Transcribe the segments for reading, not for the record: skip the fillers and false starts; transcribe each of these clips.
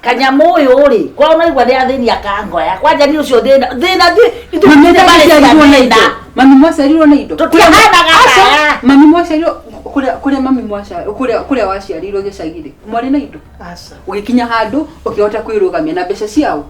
Kanyamũ ũyũ rĩ, kwa ũnaigua nĩ athĩni akangoya. Kwanja niĩ ũcio thĩna, thĩna ithuĩ Mami tũtirĩ marĩ cia mwaciarirwo na thĩna. indo. Mami mwaciarirwo na indo. Tũtiahanaga Aca, taya. mami mwaciarirwo kũrĩa kũrĩa mami mwaciarirwo kũrĩa kũrĩa waciarirwo gĩcagi-rĩ mwarĩ na indo. Aca. Ũgĩkinya handũ ũkĩhota kwĩrũgamia na mbeca ciao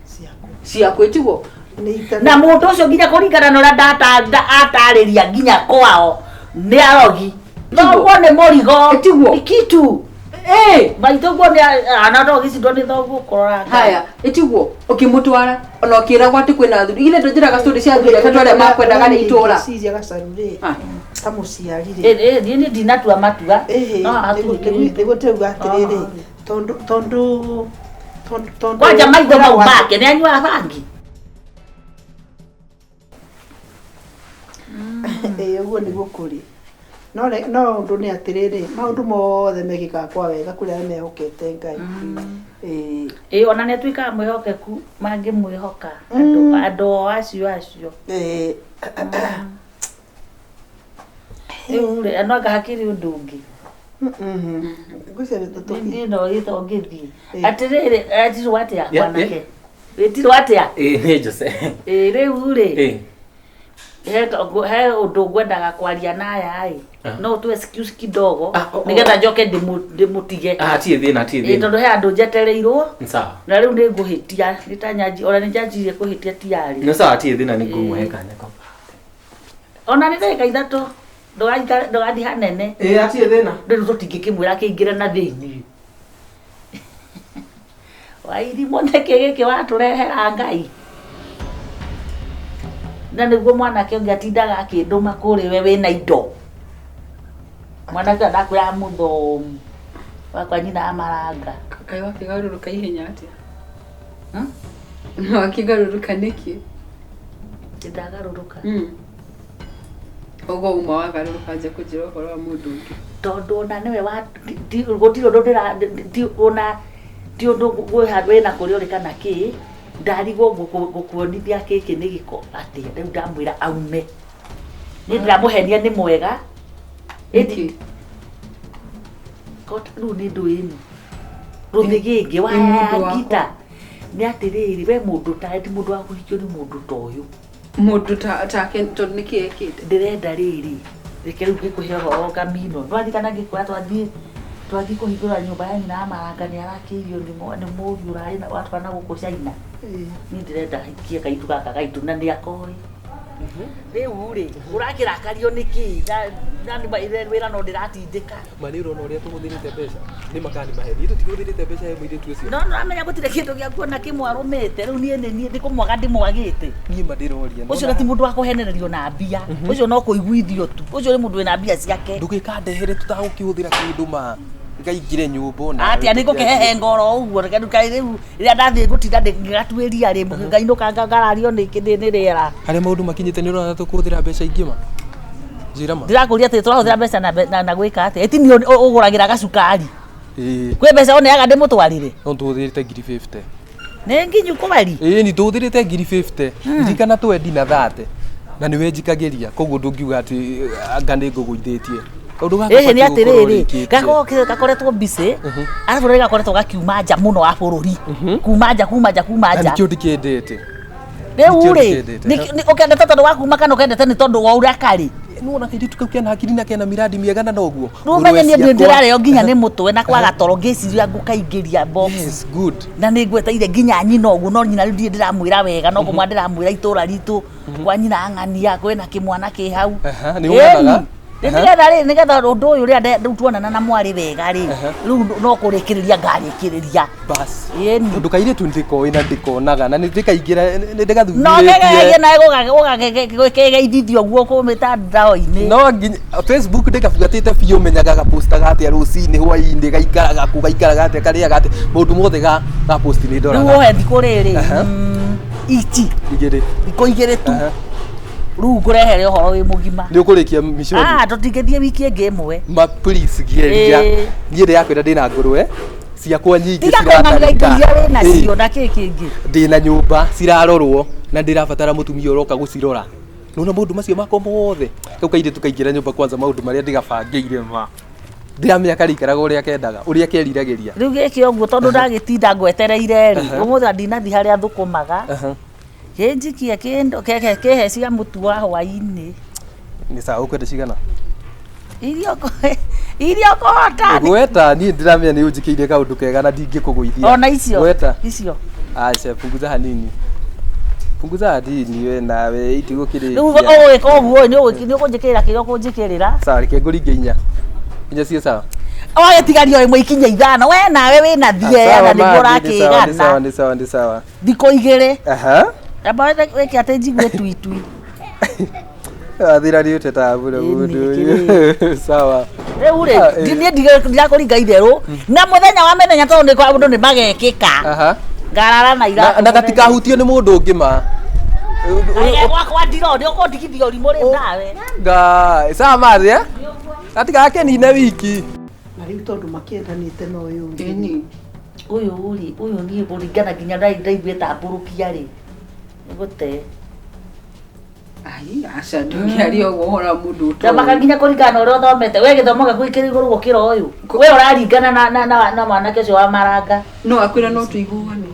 Ciakwa. ciaku ĩtiguo. Nĩ itarĩ. Na mũndũ ũcio nginya kũringana na ũrĩa atarĩria nginya kwao nĩ arogi. Thoguo nĩ mũrigo. Ĩtiguo. Nĩ kitu. Eh, Maitũguo nĩ ana no gĩcindwo nĩ thoguo kũrora Ngai. haya ĩtiguo ũkĩmũtwara ona ũkĩragwo atĩ kwĩna athuri ithe ndũnjĩraga story cia athuri atatũ arĩa makwendaga nĩ itũra. Ngwĩciria gacaru rĩ Ah. ta mũciari rĩ. Ĩ, ĩ, niĩ ndinatua matua. Ĩhĩ, No hatirĩ kĩndũ. nĩguo ndĩrauga atĩrĩrĩ tondũ tondũ tondũ tondũ Kwanja maitho mau kwĩragwo atĩ- make nĩ anyuaga bangi. Ĩĩ ũguo nĩguo kũrĩ. No re- no ũndũ nĩ atĩrĩrĩ, maũndũ mothe mekĩkaga kwa wega kũrĩ arĩa mehokete Ngai. Ĩĩ. Ĩ ona nĩ atuĩkaga mwĩhokeku mangĩmwĩhoka andũ andũ o acio acio. Ĩĩ. Rĩu rĩ, no anga hakĩrĩ ũndũ ũngĩ. Ngwĩciria tũtũthiĩ. Niĩ no gĩto ngĩthiĩ. Ĩĩ. Atĩrĩrĩ, etirwo atĩa mwanake? Wĩtirwo atĩa? Ĩĩ nĩ Jose. Ĩ rĩu rĩ, Ĩĩ. he ũndũ ngwendaga kwaria na aya ĩ. Ah. No ũtũ excuse kidogo Ah, oh, oh. nĩgetha njoke ndĩmũtige. Ah, tirĩ thĩna, tirĩ Ĩ thĩna. tondũ he andũ njetereirwo Nĩ sawa. na rĩu nĩ ngũhĩtia nĩ ta nyanji ona nĩ njanjirie kũhĩtia tiarĩ. Nĩ sawa, tirĩ thĩna nĩ ngũmũhe kanya kau. Ona nĩ ndagĩka ithatũ ndũgathiĩ hanene. Ĩĩ hatirĩ thĩna. Rĩu tũtingĩkĩmwĩra akĩingĩre na thĩinĩ. Wairimũ nĩkĩ gĩkĩ watũrehera Ngai? Na nĩguo mwanake ũngĩ atindaga akĩndũma kũrĩ we wĩna indo. Mwanake ũyũ ndakwĩraga mũthomu wakwa nyina amaranga. Kaĩ wakĩgarũrũka ihenya atĩa? Hmm? Wakĩgarũrũka nĩkĩ? Ndagarũrũka. Ũguo uma wagarũrũka nja kũnjĩra ũhoro wa mũndũ ũngĩ. Tondũ ona nĩwe wa gũtirĩ ũndũ ndĩra ona ti ũndũ gwĩ handũ wĩna kũrĩa ũrĩ kana kĩ ndarigwo ngũkuonithia gĩkĩ nĩ gĩko atĩa rĩu ndamwĩra aume niĩ ndĩramũhenia nĩ mwega Nĩkĩ? Kot rĩu nĩ ndũ ĩno rũthĩgĩngĩ Nĩ mũndũ wa ngita wakwa. nĩ atĩrĩrĩ we mũndũ ta ti mũndũ wa kũhikio nĩ mũndũ ta ũyũ Mũndũ take tondũ nĩkĩ ekĩte? Ndĩrenda rĩrĩ, reke rĩu ngĩkũhe ũhoro ngamino. Nĩwaririkana ngĩkwĩra twathiĩ twathiĩ kũhingũra nyũmba ya nyina wa Maranga nĩ arakĩirio nĩ nĩ mũriũ ũrarĩ na watwara na gũkũ China. Niĩ ndĩrenda hikie kairĩtu gaka gaitũ na nĩ akoĩ. Rĩu rĩ, ũrakĩrakario nĩkĩ? Na na nĩ wĩra no ndĩratindĩka. Ma nĩ ũrona ũrĩa tũhũthĩrĩte mbeca? Nĩ ma kana nĩ maheni? Ithuĩ tũtihũthĩrĩte mbeca he mũirĩtu ũcio. No nĩũramenya gũtirĩ kĩndũ gĩa kuona kĩmwe arũmĩte. Rĩu niĩ nĩ niĩ nĩ kũmwaga ndĩmwagĩte. Niĩ ma ndĩroria. Ũcio na ti mũndũ wa kũhenererio na mbia. Ũcio no kũiguithio tu. Ũcio nĩ mũndũ wĩna mbia ciake. Ndũgĩkandehere tũtagũkĩhũthĩra kĩndũ ma. Ngaingĩre nyũmba ona. Atĩa nĩ ngũkĩhehenga oro ũguo. Reke rĩu rĩu rĩrĩa ndathiĩ gũtinda ngĩgatuĩria rĩ, ngainũka ngarario nĩ nĩ rĩera. Harĩa maũndũ makinyĩte nĩ ũrona tũkũhũthĩra mbeca ingĩ ma? Njĩra ma. Ndĩrakũria atĩ tũrahũthĩra mbeca na na gwĩka atĩa? Ĩti niĩ ũgũragĩra gacukari. Ĩĩ. Kwĩ mbeca ũneaga ndĩmũtwarĩre? No tũhũthĩrĩte 50,000. Nĩ nginyu kweri? Ĩĩ ni tũhũthĩrĩte 50,000. Ririkana twendi na 30. Na nĩwe njikagĩria koguo ndũngiuga atĩ anga nĩ ngũgũithĩtie. Kaũndũ gaka Ĩhĩ nĩ gabatiĩ gũkorwo atĩrĩrĩ, ũrĩkĩtie. gakoragwo gakoretwo busy, arabu rĩrĩa gakoretwo gakiuma nja mũno wa bũrũri. Kuma nja, kuma nja, kuma Na nja. nĩkĩo ndikĩendete. Rĩu nĩkĩo rĩ, ndikĩendete. ũkendete tondũ wa kuma kana ũkendete nĩ tondũ wa ũrĩa karĩ? Nĩwona kairĩtu kau kena hakiri na kena miradi mĩega na noguo. Rĩu ũmenye niĩ Ngũrwe ciakwa. ndĩrarĩo nginya nĩ mũtwe na kwaga toro ngĩciria ngũkaingĩria box. Yes, good. Na nĩ ngweteire nginya nyina ũguo no nyina rĩu ndirĩ ndĩramwĩra wega no kũmwa ndĩramwĩra itũra ritũ kwa nyina ang'ania kwĩna kĩmwana kĩ hau. Aha, nĩ ũganaga? Ĩni. Nĩgetha rĩ nĩgetha ũndũ ũyũ rĩrĩa rĩu tuonana na mwarĩ wega rĩ rĩu no kũrĩkĩrĩria ngarĩkĩrĩria. Bas. Ĩni. Tondũ kairĩtu nĩndĩkoĩ na ndĩkonaga na nĩndĩkaingĩra nĩndĩgathuthurie. No kegegie nawe ũgakĩgeithithio ũguo kũ mĩtandao-inĩ. No nginya Facebook ndĩgabuatĩte biũ menyaga gapostaga atĩa rũcinĩ hwainĩ gaikaraga kũ gaikaraga atĩa karĩaga atĩa maũndũ mothe ga ga post nĩ Rĩu ndoraga. ũhe thikũ rĩrĩ Aha. ici Igĩrĩ. thikũ igĩrĩ tu Aha. rĩu ngũrehere ũhoro wĩ mũgima. Nĩ ũkũrĩkia miconi. Ah, tũtingĩthiĩ wiki ĩngĩ ĩmwe. Ma please geria. Ĩĩ. Niĩ ndĩrakwĩra ndĩna ngũrwe ciakwa nyingĩ Tiga kũng'anĩra indo iria wĩ nacio Ĩĩ. na kĩ kĩngĩ. Ndĩna nyũmba cirarorwo na ndĩrabatara mũtumia ũroka gũcirora. Nĩwona maũndũ macio makwa mothe. Kau kairĩtu kaingĩra nyũmba kwanza maũndũ marĩa ndĩgabangĩire ma. Ndiramenya karĩikaraga ũrĩa kendaga, ũrĩa keriragĩria. Rĩu gĩkĩ ũguo tondũ ndagĩtinda ngwetereire rĩ, ũmũthĩ ndinathi harĩa thũkũmaga. Kĩnjikie kĩndũ kĩhe cia mũtu wa hwaĩ-inĩ. Nĩ sawa, ũkwenda cigana? Iria iria ũkũhota. Gweta, niĩ ndiramenya nĩ ũnjĩkĩire kaũndũ kega na ndingĩkũgũithia. Ona icio. Gweta. Icio. Aca, punguza hanini. Punguza hanini we nawe itigũkĩrĩkia. Rĩu ũgwĩka ũguo nĩ ũkũnjĩkĩrĩra kĩrĩa ũkũnjĩkĩrĩra. Sawa, reke ngũringe inya. Inya ciĩ sawa. Wagĩtigaria ĩmwe ikinya ithano, we nawe wĩna thieya na nĩguo Nĩ sawa, ũrakĩgana. nĩ sawa, nĩ sawa. Thikũ igĩrĩ. Aha. Amba wĩke atĩ njigue tuitui. Athira nĩ ũtetaga mũno Ĩni, mũndũ ũyũ. Sawa. Rĩu rĩ, Ah, eh. niĩ ndirakũringa itherũ na mũthenya wa mĩthenya tondũ nĩ kwa ũndũ nĩ magekĩka. Aha. Ngarara na Na, iratũ. na gatikahutio nĩ mũndũ ũngĩ ma. Kaige gwakwa ndiro nĩ ũkũndigithia ũrimũ rĩ nawe. Ngai, sawa mathĩ eh? Gatigakenine wiki. Na rĩu tondũ makĩendanĩte na ũyũ ũngĩ. Ĩni. Ũyũ rĩ, ũyũ niĩ kũringana nginya ndaigua ĩtambũrũkia rĩ. Nĩgũte. Ai, aca ndũngĩaria ũguo ũhoro wa mũndũ ũtoĩ. Ndamaka nginya kũringana na ũrĩa ũthomete. We gĩthomo gĩaku gĩkĩrĩ igũrũ gũkĩra ũyũ. We ũraringana na na na na mwanake ũcio wa maranga. No akwĩra no tũiguane.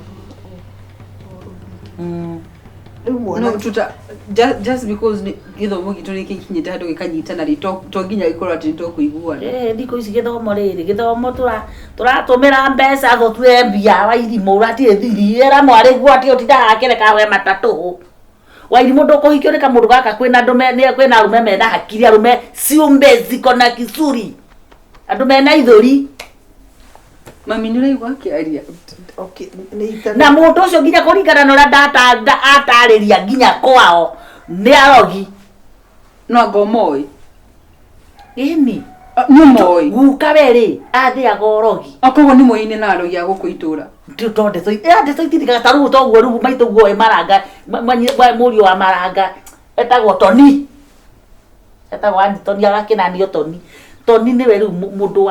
Rĩu No mwana tuta just because gĩthomo gitũ nĩ gĩkinyĩte handũ gĩkanyitana rĩ, to nginya gĩkorwo atĩ nĩ tũkũiguana. Eh, thikũ ici gĩthomo rĩrĩ, gĩthomo tũratũmĩra mbeca tũtue mbia wairimũ ũratirĩ thiri era mwarĩguo atĩ ũtindaga akĩreka we matatũ. Wairimũ ndũkũhikio nĩ kamũndũ gaka kwĩna andũ kwĩna arũme mena hakiri, arũme ciumbe ziko na kisuri, andũ mena ithũri. Mami nĩ ũraigua akĩaria? Okay, nĩ itana. Na mũndũ ũcio nginya kũringana na ũrĩa atarĩria nginya kwao nĩ arogi. No anga ũmoĩ? Ĩni. Nĩ ũmoĩ? Guka we rĩ, athĩaga ũrogi. Okoguo nĩ mũini na arogi a gũkũ itũra. To ndeto ndeto itithikaga ta rĩu toguo rĩu maitũ guo ĩ maranga mũriũ wa maranga etagwo Toni. Etagwo Anthony agakĩnanio Toni. Toni nĩwe rĩu mũndũ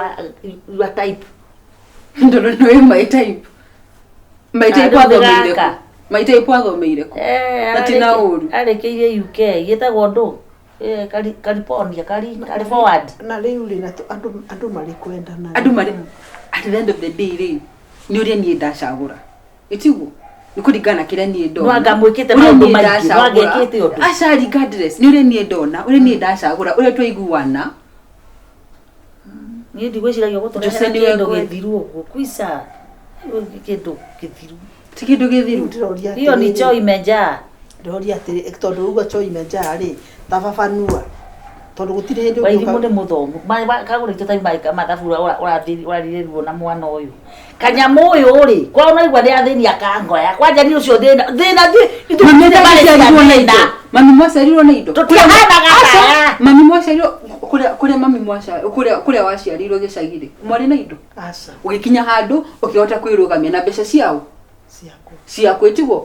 wa type. Tondũ nĩwe my type. My type Rĩu athomeire gaka. kũ? My type athomeire kũ? Na ti na ũru. Arĩkĩirie UK gĩtagwo ndũ? California, California. Na rĩu rĩ, na andũ marĩ kwendana. Andũ marĩ at the end of the day rĩ, nĩ ũrĩa niĩ ndacagũra. Ĩtiguo? Nĩ kũringana na kĩrĩa niĩ ndona. No anga mwĩkĩte Ũrĩa maũndũ niĩ maingĩ, no anga ndacagũra. ĩkĩte ũndũ. Aca regardless, nĩ ũrĩa niĩ ndona, ũrĩa niĩ ndacagũra, ũrĩa twaiguana. Niĩ ndigwĩciragia Jose gũtũrehera nĩwe kĩndũ ngwenda. gĩthiru ũguo. Kwica kĩndũ gĩthiru. Ti kĩndũ Rĩu gĩthiru. ndĩroria Hiyo ni atĩrĩrĩ, choo imejaa. ndĩroria atĩrĩrĩ, tondũ uga choo imejaa rĩ, ta babanua. Tondũ gũtirĩ hĩndĩ Wairimũ ũngĩũka nĩ mũthomu. Kagũrĩte ta mathabu ũrathirĩrwo na mwana ũyũ. Kanyamũ ũyũ rĩ, kwa ũnaigua nĩ athĩni akangoya. Kwanja nĩ ũcio thĩna thĩna Mami ithuĩ mwaciarirwo na indo. Mami mwaciarirwo na indo. Tũtiahanaga Aca, ta. mami mwaciarirwo kũrĩa mami mwaciarirwo kũrĩa waciarirwo gĩcagi-rĩ, mwarĩ na indo. Aca, Ũgĩkinya handũ ũkĩhota kwĩrũgamia na mbeca ciao ciakwa. ciaku ĩtiguo.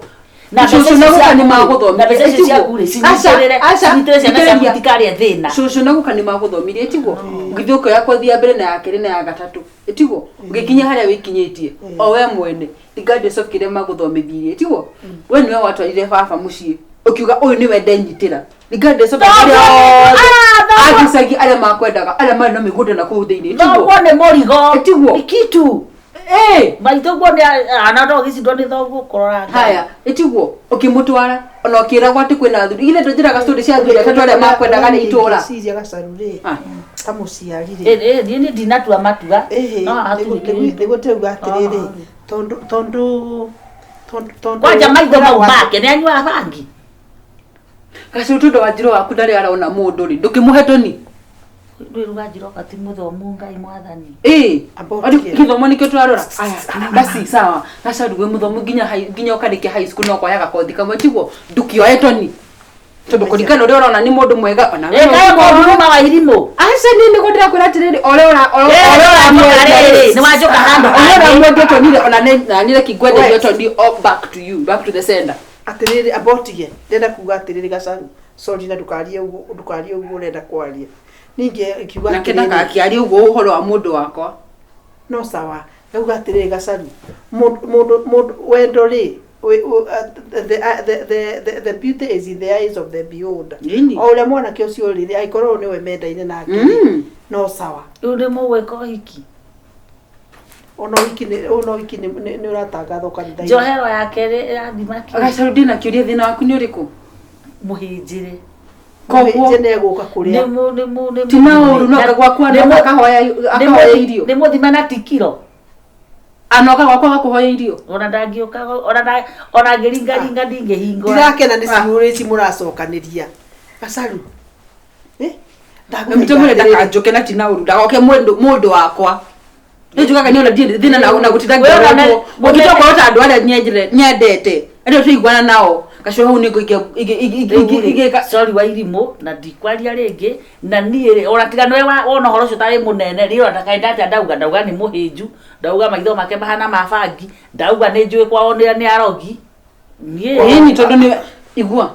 Na Cũcũ mbeca na icio guka nĩ ciaku rĩ, magũthomithirie, na mbeca icio ĩtiguo. ciaku rĩ, Aca, aca, cinyitĩrĩre ciana ciaku thikĩrĩria. itikarĩe thĩna. Cũcũ na guka nĩ magũthomirie ĩtiguo. Ũgĩthiĩ ũkĩoya kothi ya mbere na ya kerĩ na ya gatatũ ĩtiguo. Ũgĩkinya harĩa wĩkinyĩtie o we mwene regardless of kĩrĩa magũthomithirie ĩtiguo. We nĩwe watwarire baba mũciĩ ũkiuga ũyũ nĩwe ndenyitĩra regardless of Thoguo arĩa nĩ- othe Ah, thoguo- agĩcagi arĩa makwendaga arĩa marĩ na mĩgũnda na kũu thĩinĩ ĩtiguo. Thoguo nĩ mũrigo. Ĩtiguo. Nĩ kitu. Ĩ. Maitũ guo nĩ ana no gĩcindwo nĩ thoguo kũrora Ngai. Haya, ĩtiguo ũkĩmũtwara ona ũkĩragwo atĩ kwĩna athuri ithe ndũnjĩraga story cia athuri atatũ arĩa makwendaga nĩ itũra. Ngĩciria gacaru rĩ, Ah. ta mũciari rĩ. Niĩ niĩ ndinatua matua. Ĩhĩ, No hatirĩ kĩndũ. nĩguo ndĩrauga atĩrĩrĩ, tondũ tondũ tondũ tondũ Kwanja maitho mau make nĩ anyuaga bangi. Gacũ tondũ wa njiro waku ndarĩ arona mũndũ rĩ, ndũkĩmũhe toni. Rĩu Wanjiroka ti mũthomu Ngai mwathani. Ĩ, Amba arĩ ũtige. gĩthomo nĩkĩo tũrarora. Aya, basi sawa. Gacaru wĩ mũthomu nginya nginya ũkarĩkia high school no kwayaga kothi kamwe tiguo ndũkĩoe toni. Tondũ kũringana ũrĩa ũrona nĩ mũndũ mwega ona we Ĩ no kaĩ ũkorwo. mũndũ uma wa irimũ. Aca niĩ nĩguo ndĩrakwĩra atĩrĩrĩ, o ũrĩa Ĩ, ũramwendia rĩrĩ, rĩ, nĩ wanjũka handũ o ũrĩa hangĩ. ũramwendia toni rĩ, ona nĩ reke ngwenderie toni o back to you, back to the sender. Atĩrĩrĩ, amba ũtige. Ndĩrenda kuga atĩrĩrĩ gacaru, sorry na ndũkarie ũguo, ndũkarie ũguo ũrenda kwaria. Ningĩ ngiuga Nake atĩrĩrĩ, ndagakĩarie ũguo ũhoro wa mũndũ wakwa. no sawa. Ngauga atĩrĩrĩ gacaru, mũndũ mũndũ wendo rĩ, the beauty is in the eyes of the beholder. Ĩni. O ũrĩa mwanake ũcio rĩ, angĩkorwo nĩwe mendaine nake rĩ, No sawa. Rĩu nĩ mũgwĩka ũhiki. Ona wiki nĩ ona wiki nĩ nĩ ũratangathwo kanitha-inĩ. Njohero yake rĩ ĩrathima kĩ? Gacaru ndina kĩũria thĩna waku nĩ ũrĩkũ? Mũhĩnjĩre. Koguo Mũhĩnje nĩ egũka Nĩ kũrĩa. mũ nĩ mũ nĩ ti na ũru no gwakwa nĩ no mũ- akahoya nĩ akahoya mũ- irio. Nĩ mũthima na ti kiro. Anoka gwakwa gakũhoya irio. Ona ndangĩũka ona nda ona ngĩringaringa ndingĩhingũra. Ndirakena nĩ ciũria ici mũracokanĩria. Gacaru. Eh? Ndamũre ndakanjũke na ti na ũru ndagoke mũndũ mũndũ wakwa. Nĩ njugaga nĩ ona ndirĩ thĩna na na gũtinda Wewe ona- ngĩrorwo. Ũngĩtokorwo ta andũ arĩa nyendete. Arĩa tũiguana nao. Gacaru hau nĩ ngũingĩ Sorry wa irimũ na ndikwaria rĩngĩ na niĩ rĩ ona tiga nĩwe wona ũhoro ũcio tarĩ mũnene rĩ ona ndakaenda atĩa ndauga ndauga nĩ mũhĩnju ndauga maitho make mahana ma bangi ndauga nĩ njũĩ kwao nĩ arogi niĩ Ĩni tondũ nĩ igua.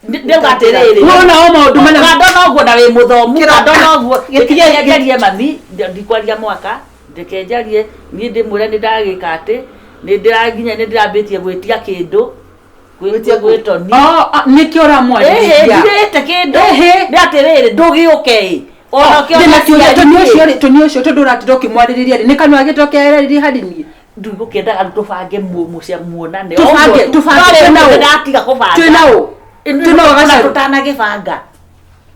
Ndauga atĩrĩrĩ Wona o maũndũ marĩa kando noguo na wĩ mũthomu Kĩro- kando noguo Gĩtige- reke njarie mami ndikwaria mwaka reke njarie niĩ ndĩmwĩre nĩ ndagĩka atĩ nĩ ndĩranginya nĩ ndĩrambĩtie gwĩtia kĩndũ Gwĩtia kũ? gwĩ toni Oh, ah, nĩkĩo ĩhĩ ũramwarĩrĩria. ndirĩte kĩndũ Ĩhĩ. nĩ atĩrĩrĩ ndũgĩũke ĩ ona Ndĩna kĩũria ũkĩona toni ũcio rĩ toni ũcio tondũ ũratinda ũkĩmwarĩrĩria rĩ nĩ kanua gĩtokereririe harĩ niĩ. ndũgũkĩendaga rĩu tũbange mũcia muonane Tũbange tũbange twĩna ũ? ndatiga kũbanga Twĩna ũ? Twĩna ũ Gacaru? tũtanagĩbanga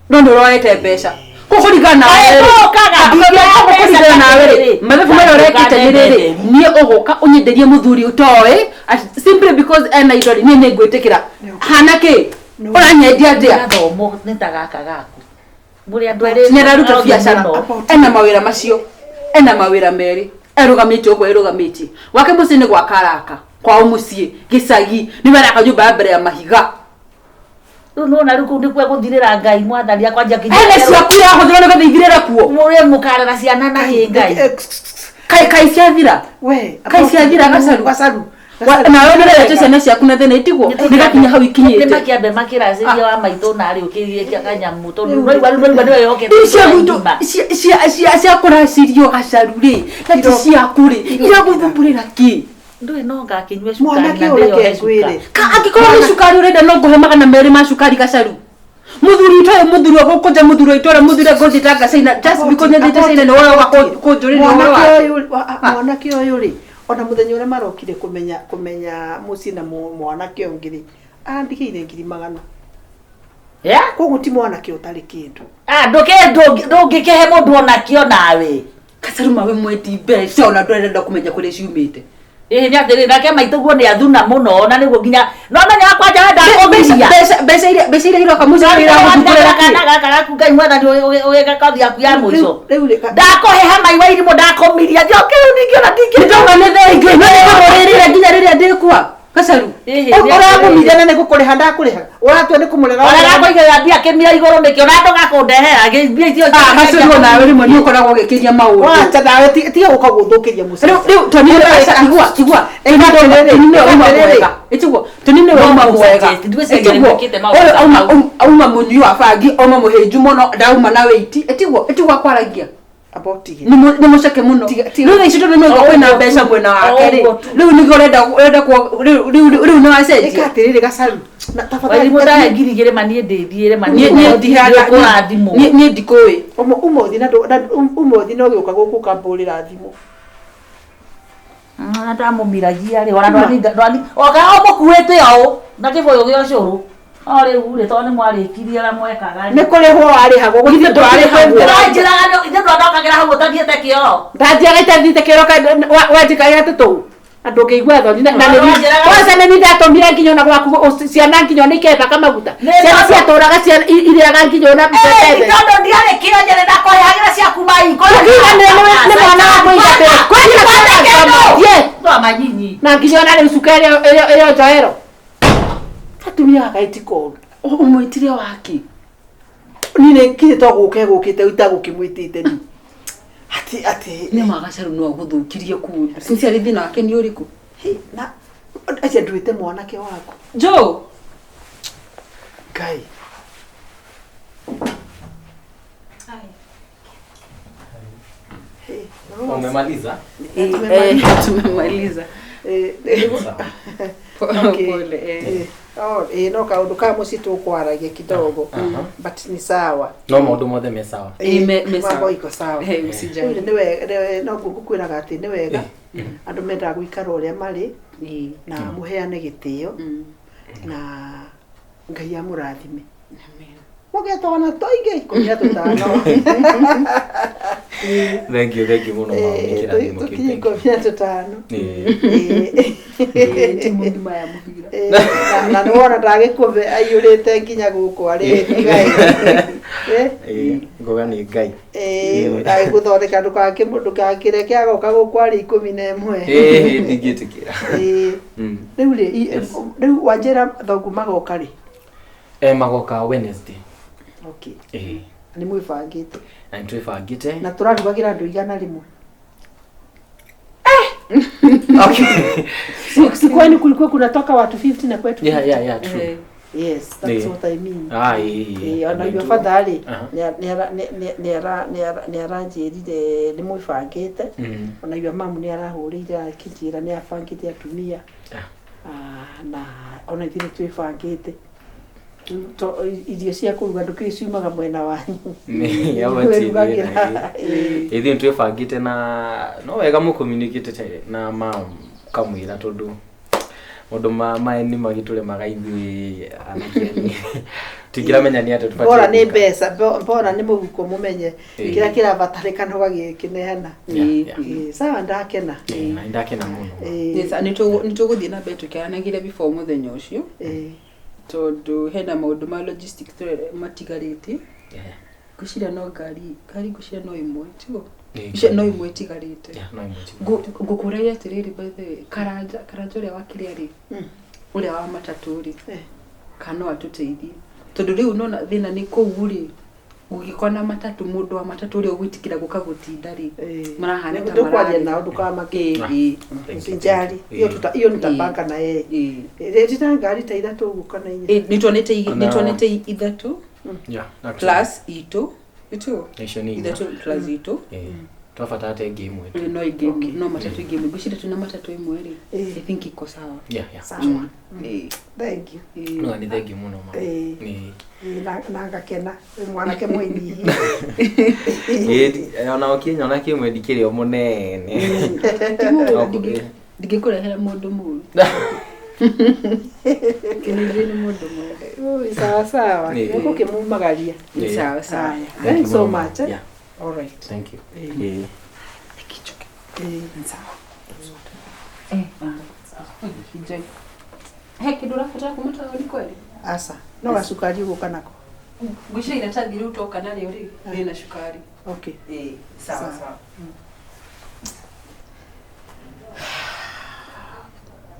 No nĩ ũroete mbeca. Kũkũringana nawe Ĩ, rĩ. tũkaga, Kũkũringana nawe rĩ. Mathabu marĩa ũrekĩte nĩ rĩrĩ. Niĩ ũgũka ũnyenderie mũthuri ũtoĩ at- simply because ena indo rĩ niĩ nĩ ngwĩtĩkĩra. Hana kĩ? Ũranyendia atĩa? gathomo nĩ ta gaka gaku mũrĩ andũ erĩ Nĩ araruta arogi biacara. mũno. Ena mawĩra macio. Ena mawĩra merĩ. Erũgamĩtie ũguo erũgamĩtie. Gwake mũciĩ nĩ gwaka araka. Kwao mũciĩ gĩcagi nĩwe araka nyũmba ya mbere ya mahiga. Rĩu nĩwona rĩu kũu nĩkuo egũthirĩra Ngai mwathani akwanjia nginya Ene ciaku irahũthĩrwo nĩgetha ithirĩre kuo. mũrĩ mũkarera ciana na kĩ Ngai Eh, Kai kai ciathira. We, Kai ciathira Gacaru. Gacaru. Nawe nĩũrerete ciana ciaku na thĩna itigwo nĩgakinya hau nĩ ikinyĩte. makĩambe makĩracĩria wa maitũ narĩ ũkĩgĩkia kanyamũ tondũ nĩwaigua rĩu nĩwaigua nĩwe yokete Rĩu cia gwitũ cia kũracirio Gacaru rĩ na ti ciaku rĩ iragũthumbũrĩra kĩ? ndũĩ no ngakĩnyue cukari Mwanake na ũyũ ndĩyohe reke cuka ngwĩre. Ka angĩkorwo nĩ cukari ũrenda no ngũhe 200 ma cukari Gacaru. Mũthuri ũtoĩ mũthuri wa gũkũ nja mũthuri wa itũra mũthuri ngũthiĩ ta China just because nĩthiĩte China nĩ woe kũnjũrĩria ũhoro Mwanake wake. ũyũ mwanake ũyũ rĩ ona mũthenya ũrĩa marokire kũmenya kũmenya mũciĩ na mwanake ũngĩ rĩ andigĩire 100,000. Ya? Koguo ti mwanake ũtarĩ kĩndũ. Ah, ndũngĩkĩhe mũndũ onakĩo nawe Gacaru mawe mwendi mbeca ona ndũrenda kũmenya kũrĩa ciumĩte. ĩhĩ nĩ atĩrĩrĩ nake maitũ guo nĩ athuna mũno na nĩguo nginya no menya kwanja wenda kũmiria Mbeca iria mbeca iria iroka mũciĩ iragũthumbũrĩra kĩ? kana gaka gaku Ngai mwathani ũgĩka kothi yaku ya mũico Rĩu rĩ ndakũheha mai wa irimũ ndakũmiria njoke rĩu ningĩ ona ndingĩ Nĩndauga nĩ thengiũ no nĩngũmũrĩrĩra nginya rĩrĩa ndĩkua Gacaru. Ĩhĩ, nĩ atĩrĩrĩ. ũramũmithia na nĩ gũkũrĩha ndakũrĩha ũratua nĩ kũmũrera ona gakũigĩrĩra mbia kĩmira igũrũ nĩkĩ ona ndũgakũndehera mbia icio Ah, Gacaru onawe rĩmwe nĩ ũkoragwo ũgĩkĩria maũndũ. wacha nawe tiga gũka gũthũkĩria mũciĩ. Rĩu rĩu Toni nĩwe igua igua Toni nĩwe uma mwega ĩtiguo Toni nĩwe uma mwega ĩtiguo ũyũ auma auma mũnyui wa bangi auma mũhĩnju mũno ndauma na wĩiti ĩtiguo ĩtiguo akwaragia Amba ũtige. nĩ mũceke mũno rĩu thaa ici tondũ nĩ kwĩna mbeca mwena wake rĩ rĩu nĩguo ũrenda ũrenda rĩu rĩu rĩu nĩ Ĩka wacenjia atĩrĩrĩ Gacaru. Na tafadhali wairimũ ndahe 2,000 ma niĩ ndĩthiĩre ma niĩ niĩ ndihana kũrathimwo niĩ niĩ ndikũĩ Ũmũthĩ na ũmũthĩ no gĩũka gũkũ ũkambũrĩra thimũ. Ona ndamũmiragia rĩ ona ndwani oka ũmũkuĩte ũũ na kĩbũyũ gĩa ũcũrũ no rĩu rĩ tondũ nĩ mwarĩkirie ũrĩa mwekaga Nĩ kũrĩhwo warĩhagwo gũtirĩ Ndwarĩhagwo. ndĩranjĩraga ithe ndwandokagĩra hau ũtathiĩte kĩoro ndathiaga itathiĩte kĩoro wanjĩkaga tũtũu na ndũngĩigua thoni na Wanjĩraga- kwanza nĩ niĩ ndatũmire nginya ona gwaku ciana nginya ona ikebaka maguta Nĩ ciana tondũ- ciatũraga irĩaga nginya ona mbembe tondũ ndiarĩ kĩo nyene ndakũhehagĩra ciaku mai Ũkiuga nĩ mwana wa kũingatĩra Kwani twamanyinyi na nginya ona rĩu cuka ĩrĩa njoero Atumia aka itikoru. ũmwĩtire waki Niĩ nĩ kinya to gũka egũkĩte itagũkĩmwĩtĩte niĩ. Atĩ atĩ nĩ magacaru no agũthũkirie kũndũ sincerely thĩna wake nĩ ũrĩkũ Hĩ, na acia nduĩte mwanake waku. jo Ngai. Umemaliza? Tumemaliza. Eh, Sawa. Okay. Pole, eh. eh. Oh, ĩĩ no kaũndũ ka mũciĩ tũkwaragia kidogo but ni sawa. No maũndũ mothe me sawa. Ĩĩ, me sawa. Mambo iko sawa. Hey, Rĩu usijali. nĩ wega no ngũkwĩraga atĩ nĩ wega andũ mendaga gũikara ũrĩa marĩ Ĩĩ. na mũheane gĩtĩo Mm. na Ngai amũrathime. Amen. Mũgetwana tũingĩ 15. Thank you, thank you mũno mama nĩ kĩrathimo kĩu. Tũkinye Thank you. 15. Ĩĩ. Ĩĩ, timu ng'ima ya mũbira. Ĩĩ, na nĩ wona ndagĩkũbe aiyũrĩte nginya gũkũ arĩ Ngai. Ĩĩ, ngoga nĩ Ngai. Ndagĩgũthondeka ndũgakĩreke agoka gũkũ arĩ 11. Ĩĩ, ndingĩtĩkĩra. Ĩĩ. Rĩu rĩ, rĩu wanjĩra thoguo magoka rĩ? Magoka Wednesday. Okay. Ĩĩ. Nĩ mwĩbangĩte. Na nĩ twĩbangĩte. Na tũrarugagĩra andũ 100. Okay. Si kwani kulikuwa kunatoka watu 50 na kwetu Yeah, 50? yeah, yeah, true. Eh, Yes, that's Ĩĩ. what I mean. Ah, ĩĩ, ĩĩ. Ĩĩ, ona Andũ your aitũ- father rĩ, Aha. nĩ aranjĩrire nĩ mwĩbangĩte. Ona your mamu nĩ arahũrĩire akĩnjĩra nĩ abangĩte atumia. Ah, na ona ithuĩ nĩ twĩbangĩte. Rĩu irio cia kũruga ndũkĩũĩ ciumaga mwena wanyu. Nĩ, hau hatirĩ Mwĩrugagĩra. thĩna, Ĩĩ. ĩĩ. Ithuĩ nĩ twĩbangĩte na no wega mũcommunicate na mam kamwĩra tondũ maũndũ ma maĩ nĩ magĩtũremaga ithuĩ anake anini. Tũtingĩramenya nĩ atĩa tũbatiĩ Bora nĩ gwĩka. mbeca, bora nĩ mũhuko mũmenye Ĩĩ. kĩrĩa kĩrabatarĩkana ũgagĩkĩneana. Yeah, yeah. Ĩĩ, sawa ndakena. Ĩĩ, na nĩndakena mũno. Ĩĩ, nĩ tũgũthiĩ na mbere tũkĩaranagĩria before mũthenya ũcio ĩĩ. tondũ hena maũndũ ma logistic matigarĩte. Yeah. Ngwĩciria no ngari ngwĩciria no ĩmwe tiguo? Ĩĩ, Ngwĩciria no ĩmwe ĩtigarĩte. Yeah, no ĩmwe ĩtigarĩte. Ngũkũragia atĩrĩrĩ by the way, karanja ũrĩa wa kĩrĩa rĩ, ũrĩa wa matatũ rĩ, kana no atũteithie tondũ rĩu nona thĩna nĩ kũu rĩ gũgĩkorwo na matatũ mũndũ wa matatũ ũrĩa ũgwĩtĩkĩra gũka gũtinda rĩ marahana ta Ndũkwaria mararĩ. nao ndũkamake. Ĩĩ, ĩĩ, Thank you, Usijali. thank you. Hiyo tuta hiyo nitapanga na yeye. ĩĩ. Rĩtita ngari ta ithatũ ũguo kana inya. Ĩĩ, nĩtuonete ithatũ Yeah, actually. plus itũ itũ Icio nĩ inya. ithatũ plus itũ Ĩĩ. Twabatara ta ĩngĩ ĩmwe tu. Ĩĩ, no ĩngĩ no matatũ ĩngĩ ĩmwe ngwĩciria twĩna matatũ ĩmwe rĩ Ĩĩ. I think iko sawa. Yeah, yeah. Sawa. Ĩĩ. Thank you. Ĩĩ. No, nĩ thank you mũno mama. Ĩĩ. Ĩĩ. Ĩĩ, na ngakena. Wĩ mwanake mwĩnyihia. Ĩĩ, ona ũkĩnyona kĩmwe ndikĩrĩ o mũnene. Ti mũũru, No, ĩĩ. ndingĩkũrehera mũndũ mũũru. Kĩnĩthĩ nĩ mũndũ mwega. Ui, sawa sawa. Ĩĩ. Nĩngũkĩmumagaria. Nĩ Ĩĩ. sawa sawa. Haya. Thank you Thanks so mũno, mama. much. eh. Yeah, All right. thank you. Ĩĩ. Ĩĩ. Ĩĩ. Nĩ sawa. Enjoy. He kĩndũ ũrabatara kuma taũni kweli? Aca. No gacukari ũgũka nako. Ngwĩciria iratathi rĩu toka narĩo rĩ rĩna cukari. Okay. Ĩĩ, sawa Sawa. sawa.